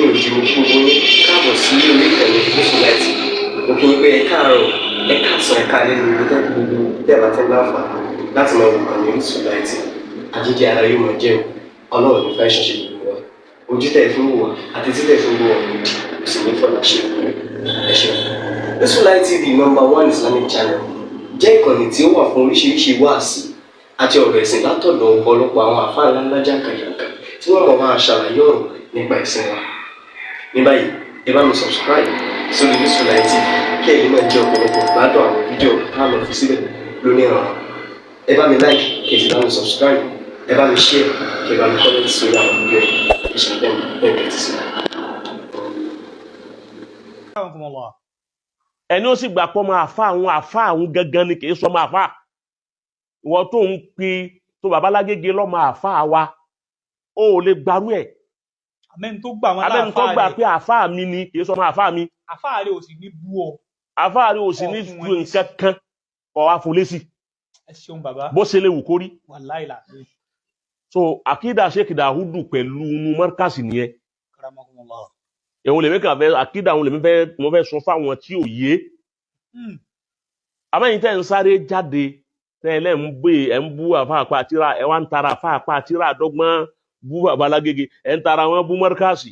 Lẹ́yìn òjì, mo kí gbogbo yín káàbọ̀ sí orí ìkànnì Orísun Light. Mo kí yín pé ẹ káàárọ̀, ẹ káàsán, ẹ káalẹ́ ní gbogbo gbogbo tẹ́ ẹ bá ti ń láǹfààní láti máa wò ìkànnì Orísun Light. Àjíjẹ ara yóò máa jẹun. Ọlọ́run ní fẹ́ ṣẹṣẹ gbogbo wa. Ojú tẹ̀ fún wò wá àti títẹ̀ fún wò wá kò sì ní fọlá ṣe. Ẹ ṣeun. Orísun Light TV, number one Islamic channel, jẹ́ ìkànnì tí ó wà fún oríṣiríṣi wáàsí àti ọ̀rọ̀ ẹ̀sìn látọ̀dọ̀ ọ̀pọ̀lọpọ̀ àwọn àfáà ńláńlá jàǹkàjàǹkà tí wọ́n mọ̀ máa ṣàlàyé ọ̀rọ̀ nípa ẹ̀sìn wa. Ní báyìí, ẹ bá mi subscribe sórí Orísun Light TV kí ẹ̀yin náà jẹ́ ọ̀pọ̀lọpọ̀ gbádùn àwọn fídíò tá a lọ fi síbẹ̀ lónìí ọ̀rọ̀. Ẹ bá mi like, kí ẹ sì bá mi subscribe, ẹ bá mi share, kí ẹ bá mi comment sórí àwọn fídíò yìí. Ẹ ṣe bẹ́ẹ̀ bẹ́ẹ̀ tẹ́tí sí. Akramakumullah. Ẹni ó sì gbà pọ́ máa fa àwọn àfa àwọn gangan ni, kì í sọ máa fa ìwọ tó ń pe tó babalágége lọ́mọ àfa wa, ó ò lè gbarú ẹ̀. Àmẹ́ni tó gbà wọn Abẹ́ni tó láàfáà gbà rẹ̀ pé àfa mi ni, kì í sọ máa fa mi. Àfáà rẹ̀ ò sì ní bú ọ. Àfa rẹ̀ ò sì ní Ọ̀ fún wọn ju ní nǹkan kan kọ̀ wá fún lésì. Ẹ ṣeun, bàbá. Bó ṣe lè wù kórí. Wàláì làásì. So àkídà Sheikh Dahudu pẹ̀lú inú mọ́rkàsì nìyẹn. Akramakumullah. Ẹ̀hún lèmi kàn fẹ́, àkídà òun lèmi fẹ́, mo fẹ́ sọ fáwọn tí ò yé. Àmọ́ tẹ́ ń sáré jáde, tẹ́ ẹ lẹ́ ń gbé ẹ̀ ń bú àfáàpá àtìrà, ẹ̀ wá ń tara àfáàpá àtìrà àdọ́gbọ́n bú babalágége, ẹ̀ ń tara wọn bú mọ́rkàsì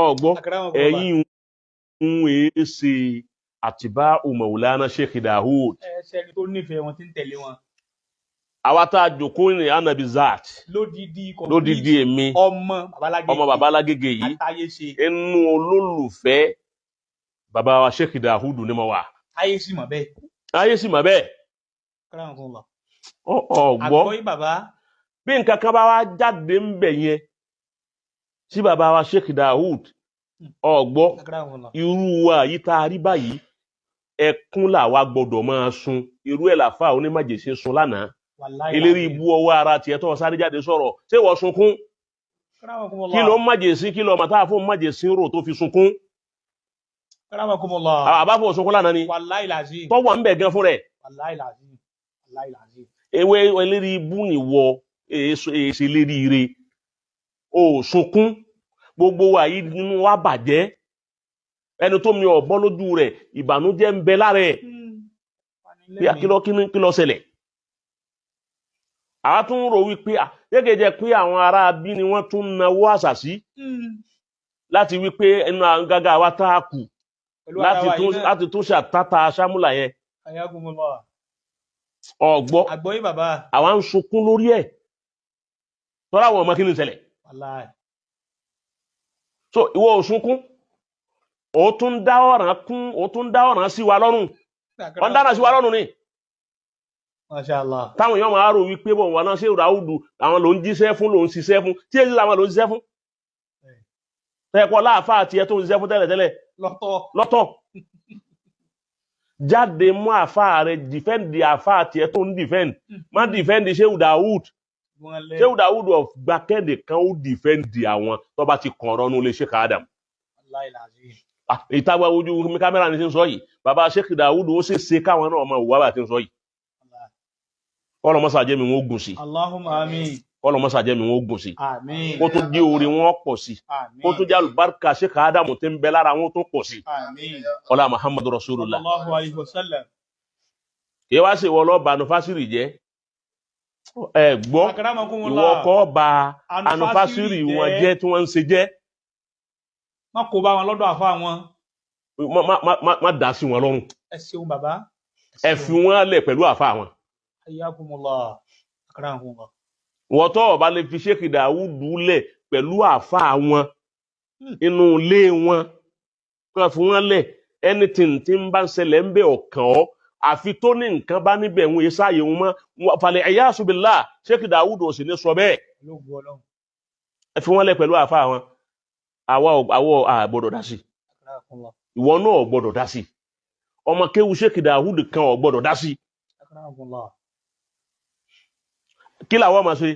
ọ̀gbọ́. Akramakumullah. Ẹ̀yìn ń wèé ṣe àtìbá Maulana Sheikh Dahud. Ẹ ṣe ẹni tó nífẹ̀ẹ́ wọn tí ń tẹ̀lé wọn. Àwa tá a jòkó ní anabi zat. Lódìdí complete. Lódìdí èmi. Ọmọ babalágége. Ọmọ babalágége yìí. Àtayé ṣe. Inú olólùfẹ́ bàbá wa Sheikh Dahud ni mo wà. Táyé sì mọ̀ bẹ́ẹ̀. Ayé sì mọ̀ bẹ́ẹ̀. Akramakumullah. Ọ̀gbọ́. Àgbọ́yé, bàbá. Bí nǹkan kan bá wá jáde ń bẹ̀ yẹn sí bàbá wa Sheikh Dahud, ọ̀gbọ́, Akramakumullah. irú wa yìí tá a rí báyìí, ẹkún làwa gbọ́dọ̀ máa sun. Irú ẹ̀ làfà onímọ̀jèṣe sun lánàá. Wàláì Eléré làásì. ibú ọwọ́ ara tiẹ̀ tó sáré jáde sọ̀rọ̀, ṣé wọ́n sunkún? Akramakumullah. Kí ló ń májèsí, kí ló màtá fún májèsí rò tó fi sunkún? Akramakumullah. Àwọn àbáfọ̀ sunkún lánàá ni. Wàláì làásì. Tọ́wọ́ ń bẹ̀ gan fún rẹ̀. Wàláì làásì, wàláì làásì. Ewé eléré ibú nìwọ èsì eléré ire o sunkún. Gbogbo wa yìí nínú wa bàjẹ́, ẹni tó mi ọ̀bọ lójú rẹ̀, ìbànújẹ́ ń bẹ lára ẹ̀ pé kí ló ṣẹlẹ̀. Àwa tún rò wípé gẹ́gẹ́ jẹ́ pé àwọn ará bí ni wọ́n tún nawó àṣàsí láti wípé ẹnu àgágá wa tá a kù Pẹ̀lú ara láti wa tún yìí náà. láti tún ṣàtàtà sámúlà yẹn. Ayakumullah. Ọ̀gbọ́. Àgbọ́yé, bàbá. Àwa ń sunkún lórí ẹ̀ tọ́lá àwọn ọmọ kí ni ṣẹlẹ̀. Wàláì. So ìwọ ò sunkún, ó tún dá ọ̀ràn kún, ó tún dá ọ̀ràn sí wa lọ́rùn, wọ́n dáná sí wa lọ́rùn ni. Masha Allah. Táwọn èèyàn máa rò wípé bọ̀ wọn náà ṣe Dáúdù àwọn ló ń jíṣẹ́ fún, ló ń ṣiṣẹ́ fún, tí èyí làwọn ló ń ṣiṣẹ́ fún tẹ́ẹ̀kọ́ láàfáà tiẹ̀ tó ń ṣiṣẹ́ fún tẹ́lẹ̀tẹ́lẹ̀. Lọ́tọ̀. Lọ́tọ̀ jáde mú àfáà rẹ̀ defend àfáà tiẹ̀ tó ń defend, má defend Shehu Daud. Wọn lẹ. Shehu Daud of gbàkẹ́ndé kan ó defend àwọn tó bá ti kàn ọ̀rọ̀ nulẹ̀ Sheikh Adam. Wàláì làásì. Ah, ìta ojú kámẹ́rà ni ti ń sọ yìí. Bàbá Sheikh Daud ó sì ṣe káwọn náà mọ ìwà bá ti ń sọ yìí. Kọ́lọ̀ mọ́sá jẹ́ mi wọ́n gùn sí. Allahumma amin. Kọ́lọ̀ mọ́sá jẹ́ mi wọ́n gùn sí. Amin. Kó tó dé orí wọn pọ̀ sí. Amin. Kó tó jẹ́ àlùbáríkà Sheikh Adam tí ń bẹ lára wọn tó pọ̀ sí. Amin. Ọlá Muhammadu Rasulullah. Sallallahu alayhi wa sallam. Kí wá sí ìwọ lọ́ọ́ ba anufásírì jẹ́, ẹ gbọ́. Akramakumullah. Ìwọ kọ́ ba anufásírì wọn jẹ́ tí wọ́n ń ṣe jẹ́. Má kó bá wọn lọ́dọ̀ àfa wọn. Má dá sí wọn lọ́rùn. Ẹ ṣeun, bàbá. Ẹ fi wọn lẹ̀ pẹ̀lú àfa wọn. Ayakumullah, akramakumullah. Wọ́n tọ́ ọba lè fi Sheikh Dawudu lẹ̀ pẹ̀lú àfa wọn inú ilé wọn, kí wọ́n fi wọ́n lẹ̀. Anything tí ń bá ń ṣẹlẹ̀ ń bẹ ọ̀kan ọ́, àfi tó ní nǹkan bá níbẹ̀ ń wọ́n sáàyè wọn mọ́ falẹ̀ ẹ̀yà ṣubilá. Sheikh Dawudu ò sì ní sọ bẹ́ẹ̀. Ológun Ọlọ́run. Ẹ fi wọ́n lẹ̀ pẹ̀lú àfa wọn. Àwa ò gbọ́dọ̀ dá sí. Akramakumullah. Ìwọ náà ò gbọ́dọ̀ dá sí. Ọmọ kéwu Sheikh Dawudu kan ò gbọ́dọ̀ dá sí. Akramakumullah. Kí làwọn máa ṣe?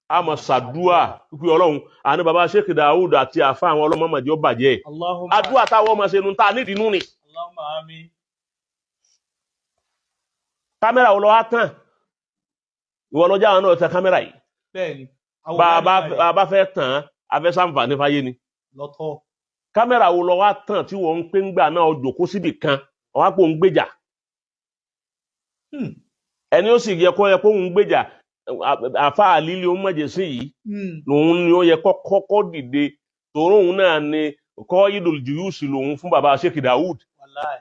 A máa ṣàdúà pípé Ọlọ́run àní baba Sheikh Dawud àti àfa àwọn ọlọ́mọ màjọ bàjẹ́. Allahumma. Àdúà táwọn máa ṣe nu tá a nídìí nú ni. Allahumma amin. Kámẹ́rà wo lọ wá tán? Ìwọ lọ́jà àwọn náà tẹ kámẹ́rà yìí. Bẹ́ẹ̀ni. Bá a bá fẹ́ tàn án, a fẹ́ sàǹfààní fáyé ni. Lọ́tọ̀. Kámẹ́rà wo lọ wá tàn tí wọ́n ń pé ńgbà náà ó jókòó síbì kan ọ̀wá pò ń gbèjà? Ẹni ó sì yẹ kó yẹ kó ń gbèjà àfa àlílé ó mọ̀jẹ̀ sí yìí lòun ni ó yẹ kó kọ́kọ́ dìde, tòun òun náà ni kọ́ idol jùyùsì lòun fún baba Sheikh Dawood. Wàláì.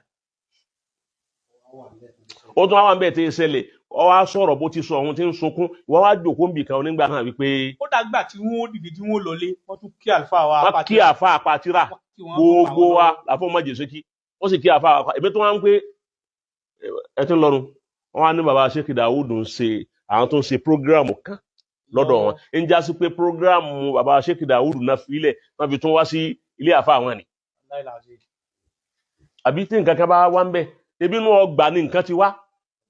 Ó tún wá wà ń bẹ̀ tí ń ṣẹlẹ̀, ọ wá sọ̀rọ̀ bó ti sọ òun ti ń sunkún, ìwọ wá jókòó ń bì kan nígbà náà wípé Ó dàgbà tí wọ́n dìde tí wọ́n lọlé, wọ́n tún kí àlùfáà wa wọ́n kí àfa àpatírà tí wọ́n tún pa gbogbo wọ́n wa lọ́wọ́. làfọ́ mọ̀jẹ̀ sí kí wọ́n sì kí àfa àpá èmi tó wá ń pé ẹ ti ń lọnu. Wọ́n wá ní baba Sheikh Dawood ń ṣe àwọn tó ń ṣe prógráàmù kan lọ́dọ̀ wọn, ń já sí pé prógráàmù baba Sheikh Dawood náà filẹ̀ wọ́n fi tún wá sí ilé àfa àwọn ni. Wàláì làzí. Àbí tí nǹkan kan bá wá ń bẹ, ebi inú ọgbà ni nǹkan ti wá,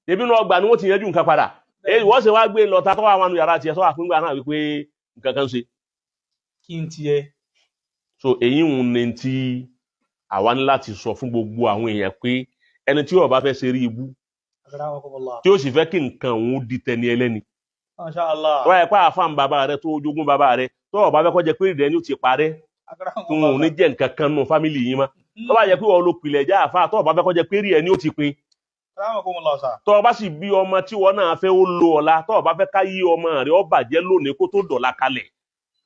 ebi inú ọgbà ni wọ́n ti yanjú nǹkan padà. Èyí wọ́n sì wá gbé lọ ta tọ́wọ́ àwọn yàrá tiẹ̀ sọ́wọ́ àfúngbà náà wípé nǹkan kan ṣe. Kí n tiẹ̀. So èyí ń ní ti àwa ní láti sọ fún gbogbo àwọn èèyàn pé ẹni tí ó bá fẹ́ ṣe rí ibú Akramakumullah. tí ó sì fẹ́ kí nǹkan òun di tẹni ẹlẹ́ni. Masha Allah. Tó yẹ pé àáfàá bàbá rẹ tó jogún bàbá rẹ, tó ó bá fẹ́ kó jẹ́ pé ìrẹ́ ni ó ti parẹ́, tí wọn ò ní jẹ́ nǹkan kan nù fámìlì yín mọ́. Tó bá yẹ pé wọn lo pìlẹ̀ já àáfàá, tó ó bá fẹ́ kó jẹ́ pé ìrẹ́ ni ó ti pin. Akramakumullah sà. Tó o bá sì bí ọmọ tí wọn náà fẹ́ ó lo ọ̀la, tó o bá fẹ́ ká yí ọmọ rẹ ó bàjẹ́ lónìí kó tó dọ̀la kalẹ̀.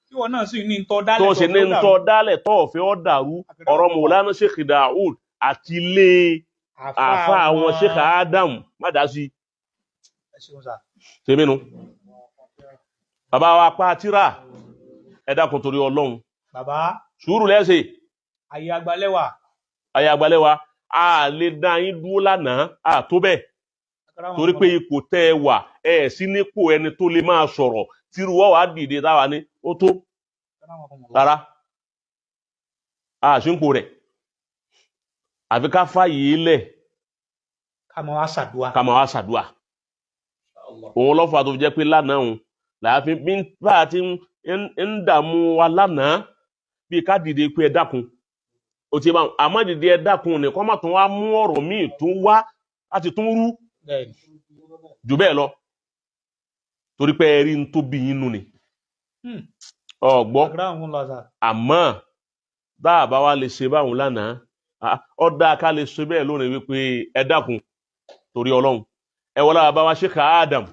Tí wọn náà sì ní ntọ́ dálẹ̀ Tó o sì ní ntọ́ dálẹ̀ tó o fẹ́ ó dàrú. Ọ̀rọ̀ Mọ̀lánà Sheikh Daoud àti ilé àáfàá àwọn Sheikh Adam má dá sí. Ẹ ṣeun sà. Tèmi nu. Bàbá wa pa tírà, ẹ dákun torí Ọlọ́run. Bàbá. Sùúrù lẹ́sẹ̀. Ayé agbalẹ́wà. Ayé agbalẹ́wà. A lè dá yín dúró lánàá, a tó bẹ́ẹ̀. Torí pé ipò tẹ́ ẹ wà, ẹ sí nípò ẹni tó lè máa sọ̀rọ̀ tírú wọ́n wàá dìde táwa ní ó tó. Rárá. A sì ń po rẹ̀. Àfi ká fàyè lẹ̀. Ká máa wá ṣàdúà. Ká máa wá ṣàdúà. Òun lọ́fà tó fi jẹ́ pé lánàá òun làáfin bí bá a ti ń dààmú wa lánàá bí ká dìde pé ẹ dákun. Ó ti bá àmọ́ dìde ẹ dákun nìkan má tún wá mú ọ̀rọ̀ míì tún wá láti tún rú jù bẹ́ẹ̀ lọ. Torí pé ẹ rí n tó bí yín nú ni. Ọ̀gbọ́. Àmọ́ bá a bá wa lè ṣe báwọn lánàá, ó dáa ká lè ṣe bẹ́ẹ̀ lónìí wípé ẹ dákun torí Ọlọ́run. Ẹ wọlá bàbá wa Sheikh Adam.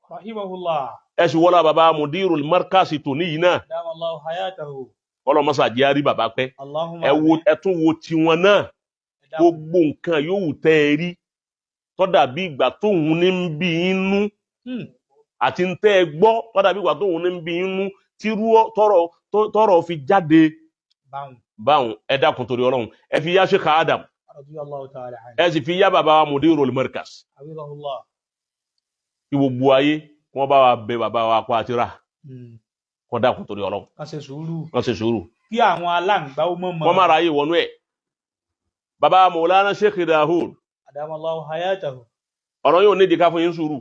Rahimahullah. Ẹ sì wọlá bàbá Mudirul Markaz tòní yìí náà. Adamallahu hayatahu. Ọlọ́mọṣà jẹ́ àrí bàbá pẹ́. Allahumma. Ẹ tún wo tiwọn náà. Gbogbo nǹkan yòówù tẹ́ ẹ rí tó dàbí ìgbà tóun ní ń bí inú àti ń tẹ́ ẹ gbọ́ tó dàbí ìgbà tóun ní ń bí inú tírú tọrọ fi jáde báwọn. Ẹ dákun torí Ọlọ́run, ẹ fi yá Sheikh Adam, ẹ sì fi yá bàbá wa Mudirul Markaz. Kí gbogbo ayé kí wọ́n bá wa bẹ bàbá wa pa àtìrà, kó dákun torí Ọlọ́run. Kán ṣe sùúrù. Kán ṣe sùúrù. Kí àwọn aláǹgbá ó mọ̀ mọ́. Wọ́n má ráyè wọnú ẹ̀. Bàbá Mọ̀lánà Sheikh Daoud. Adamallahu hayatahu. Ọ̀rọ̀ yóò nídìí ká fún yín sùúrù.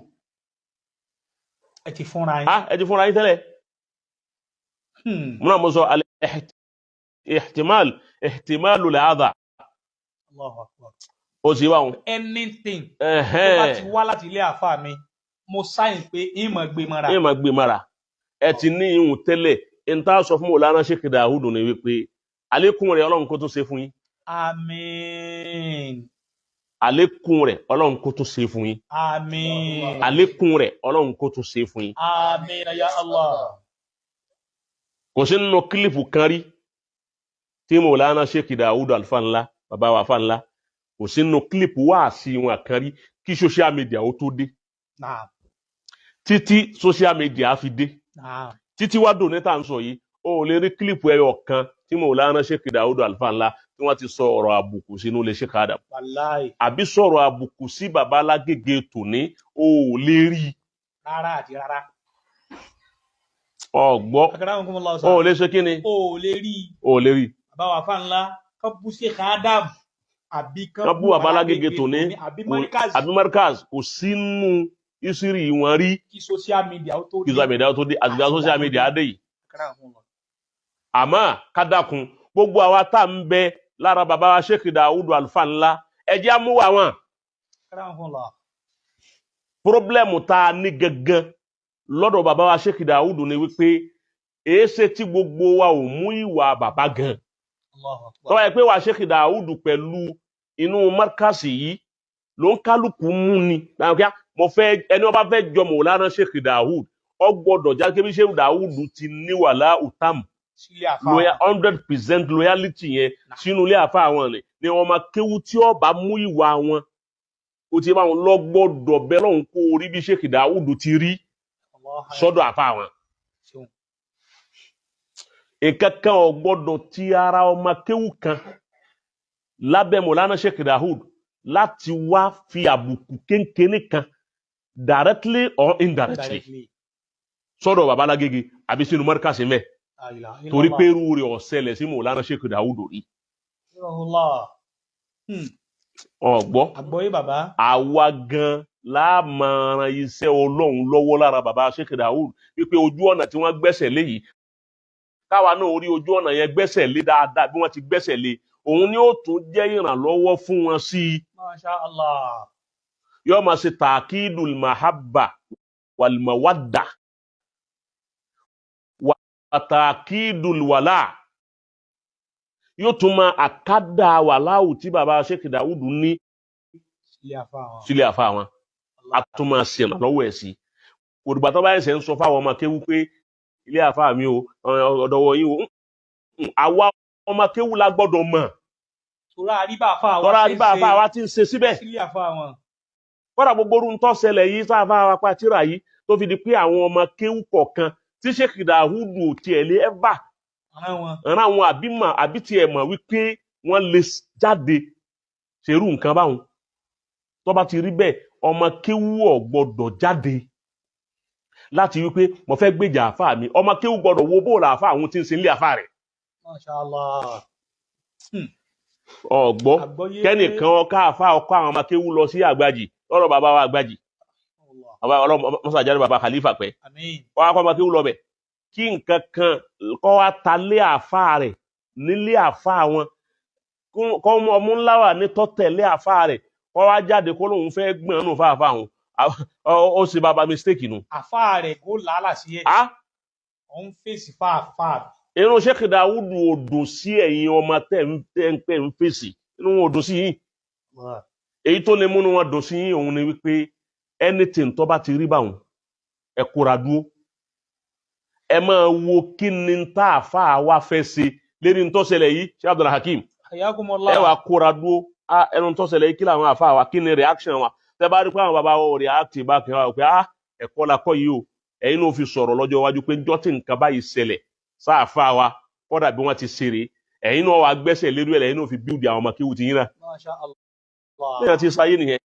Ẹ ti fúnra yín. Ẹ ti fúnra yín tẹ́lẹ̀. Múnà mo sọ al-ihtimal ihtimalu al-adha. Allahu akbar. Ó sì wá wọn. Anything. Tó bá ti wá láti ilé àfa mi, mo sáyìn pé ìmọ̀ gbé mọ́ra. Ìmọ̀ gbé mọ́ra. Ẹ ti ní ìhùn tẹ́lẹ̀. N ta sọ fún Mọ̀lánà Sheikh Daoud ni wípé àlékún rẹ̀ Ọlọ́run kó tún ṣe fún yín. Àmín. Àlékún rẹ̀ Ọlọ́run kó tún ṣe fún yín. Àmín. Àlékún rẹ̀ Ọlọ́run kó tún ṣe fún yín. Àmín ya Allah. Kò sí nínú kílípù kan rí tí Mọ̀lánà Sheikh Daoud Alfa ńlá, bàbá wa Alfa ńlá, kò sí nínú kílípù wáàsí wọn kan rí kí social media ó tó dé. Títí social media fi dé. Títí wá dòní tá à ń sọ yìí, o ò lè rí kílípù ẹyọ kan tí Mọ̀lánà Sheikh Daoud Alfa ńlá tí wọ́n ti sọ ọ̀rọ̀ àbùkù sínú ilé Sheikh Adam. Wàláì. Àbí sọ̀rọ̀ àbùkù sí bàbá Alágége tòní, o ò lè rí. Rárá àti rárá. Ọ̀gbọ́. O ò lè ṣe kí ni? O ò lè rí. O ò lè rí. Bàbá wa Alfa ńlá kán bú Sheikh Adam àbí kán bú bàbá Alágége tòní àbí Markaz kò sínú ìṣírí wọn rí. Kí social media ó tó dé. Kí social media ó tó dé àtìgbà social media dé yìí. Àmọ́ ká dákun gbogbo àwa tá à ń bẹ lára bàbá wa Sheikh Daoud Alfa ńlá, ẹ jẹ́ á mú wa wọn. Pírọ́blẹ́mù tá a ní gangan lọ́dọ̀ bàbá wa Sheikh Daoud ni wípé èéṣe tí gbogbo wa ò mú ìwà bàbá gan. Allahu akbar. Tọ́wọ́ ẹ pé wàá Sheikh Dawud pẹ̀lú inú markasi yìí ló ń kálukú mú ni. Láwọn kíá, mo fẹ́ ẹni wọ́n bá fẹ́ jọ Mọ̀lánà Sheikh Dawud, ọ gbọ́dọ̀ jáde bí Sheikh Dawud ti ní wàhálà utam Sílé àfa loyal wọn. 100% loyalty yẹn sínú ilé àfa àwọn ni wọ́n máa kéwú tí ó bá mú ìwà wọn, ó ti bá wọn lọ gbọ́dọ̀ bẹ́ẹ̀ lọ́hùn kó orí bí Sheikh Dawud ti rí Allah sọ́dọ̀ àfa wọn. ṣeun. Nǹkan kan ò gbọ́dọ̀ ti ara ọmọ kéwú kan lábẹ́ Mọ̀lánà Sheikh Dawud láti wá fi àbùkù kéńkéní kan, directly or indirectly, Indirectly. sọ́dọ̀ baba Lágége àbí sínú mọ́ríkàsí mẹ́, La ilaha illallah. torí pé irú rẹ̀ ó ṣẹlẹ̀ sí Mọ̀lánà Sheikh Dawud rí. Rahullah. Ọ̀gbọ́. Àgbọ́yé bàbá. Àwa gan láàmọ̀ràn iṣẹ́ Ọlọ́run lọ́wọ́ lára baba Sheikh Dawud, wípé ojú ọ̀nà tí wọ́n gbẹ́sẹ̀ lé yìí, káwa náà orí ojú ọ̀nà yẹn gbẹ́sẹ̀ lé dáadáa bí wọ́n ti gbẹ́sẹ̀ lé, òun ni ó tún jẹ́ ìrànlọ́wọ́ fún wọn sí i. Masha Allah. Yóò máa ṣe tàkídùl mahabba wal mawadda wà tàkídùl wàlà, yóò tún máa àkádà wàláwù tí baba Sheikh Dawud ní Sílé àfa wọn. sílé àfa wọn, a tún máa ṣe ìrànlọ́wọ́ ẹ̀ sí. Kò dìgbà tó bá ẹsẹ̀ ń sọ fáwọn ọmọ kéwú pé ilé àfa mi o, ọ̀dọ̀wọ̀ yín o. Àwa ọmọ kéwú la gbọ́dọ̀ mọ̀. Tọ́lá àríbá àfa wa tọ́ra ṣe ń àríbá àfa ṣe wa ti ń ṣe síbẹ̀. Sílé àfa wọn. Kọ́dà gbogbo orun tó ṣẹlẹ̀ yìí sáfà wa pa tíra yìí, tó fi di pé àwọn ọmọ kéwú kọ̀ọ̀kan tí Sheikh Dawud ò tiẹ̀ lé ẹ́fà Rán wọn. rán àwọn àbí mọ̀ àbí tiẹ̀ mọ̀ wípé wọ́n lè jáde ṣerú nǹkan báwọn, tó bá ti rí bẹ́ẹ̀, ọmọ kéwú ò gbọ́dọ̀ jáde láti wípé mo fẹ́ gbèjà àfa mi. Ọmọ kéwú gbọ́dọ̀ wo bóòlù àfa àwọn tí ń ṣe nílé àfa rẹ̀. Masha Allah. Ọ̀gbọ́. Àgbọ́yé. Kẹ́nìkan ọkọ àfa ọkọ àwọn ọmọ kéwú lọ sí àgbàjì lọ́rọ̀ bàbá wa àgbàjì. Allah. Bàbá ọlọ́mọ mọ́sàjáde, bàbá Khalifa pẹ́. Àmín. Kọ́ wa kọ́ ọmọ kéwú lọ bẹ̀, kí nǹkan kan kọ́ wa ta lé àfa rẹ̀ nílé àfa wọn, kọ́ ọmọ ńlá wà ní tọ́tẹ̀lé àfa rẹ̀, kọ́ wa jáde kó lóun fẹ́ gbọ̀n nù fáfá wọn, ó ṣe bàbá mistake nù. Àfa rẹ̀ kó làálà sí ẹ̀. Ah. Òun fèsì fáàfáà. Irun Sheikh Dawud ò dùn sí ẹ̀yin ọmọ tẹ́ ń fèsì, inú wọn ò dùn sí yín. Allah. Èyí tó lè múnú wọn dùn sí yín, òun ni wípé anything tó bá ti rí báwọn, ẹ kóra dúró, ẹ máa wo kí ni tá àfa wa fẹ́ ṣe lérí tó ṣẹlẹ̀ yìí. Sheikh Abdul Hakeem. Hayyakumullah. Ẹ wàá kóra dúró. Ah, ẹnu tó ṣẹlẹ̀ yìí, kí làwọn àfa wa, kí ni reaction wa? Tẹ bá rí pé àwọn bàbá wa ò react bá kí wọn pé, ah, ẹ̀kọ́ la kọ́ yìí o. Ẹ̀yin náà fi sọ̀rọ̀ lọ́jọ́ iwájú pé njọ́ tí nǹkan báyìí ṣẹlẹ̀ sáàfà wa, kọ́dà bí wọ́n ti ṣeré, ẹ̀yin náà wàá gbẹ́sẹ̀ lérí ẹ̀, lẹ́yìn náà fi build àwọn ọmọ kéwù ti yín náà. Masha Allah. Lẹ́yìn tí sáyé nìyẹn.